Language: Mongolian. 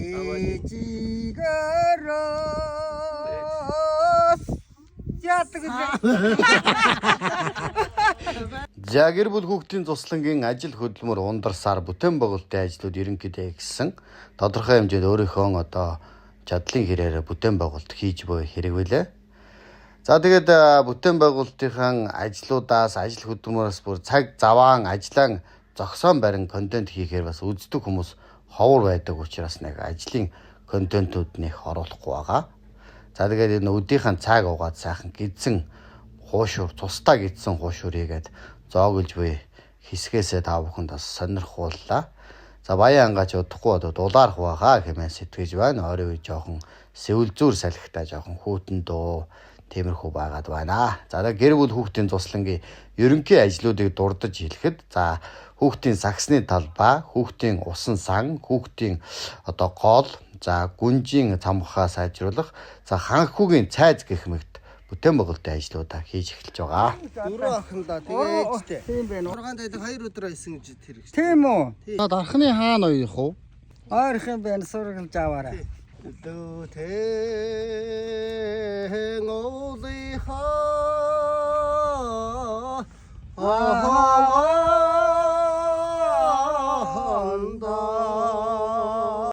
Ээжигээрээс яадаг вэ? За, гэр бүл хүүхдийн туслангийн ажил хөдөлмөр ундарсаар бүтээн байгуулалтын ажлууд ерөнхийдөө ихсэн. Тодорхой хэмжээнд өөрийнхөө одоо чадлын хэрээр бүтээн байгуулалт хийж буй хэрэг билээ. За, тэгээд бүтээн байгуулалтынхаа ажлуудаас, ажил хөдөлмөрөөс бүр цаг заваан ажлаан зогсоон барин контент хийхээр бас үздэг хүмүүс ховор байдаг учраас нэг ажлын контентууд нэх оруулахгүй байгаа. За, тэгээд энэ өдийнхээ цаг угаад сайхан гидсэн хуушуур, цустай гидсэн хуушуур хийгээд зооглож буй хэсгээсээ та бүхэнд бас сонирхууллаа. За, баян ангаач удахгүй одоо дулаарах байхаа хэмээн сэтгэж байна. Ойрын үе жоохон сэвэл зүүр салхитай, жоохон хүйтэн дөө, тиймэрхүү байгаад байна. За, гэр бүл хүүхдийн туслангийн ерөнхий ажлуудыг дурдаж хэлэхэд, за, хүүхдийн сагсны талбай, хүүхдийн усан сан, хүүхдийн одоо гол, за, гүнжийн цамхаа сайжруулах, за, ханхүүгийн цайз гэх мэт бүтээн байгуулалтын ажлуудаа хийж эхэлж байгаа. Дөрөв охин да, тэгээ ээжтэй. Тийм байна. 6 дайдаг 2 өдөр аясан гэж тэр хэрэг. Тийм үү? Дархны хаана оёх уу? Ойрох юм байна, сургалж аваарай. Лүтэн уулынхаа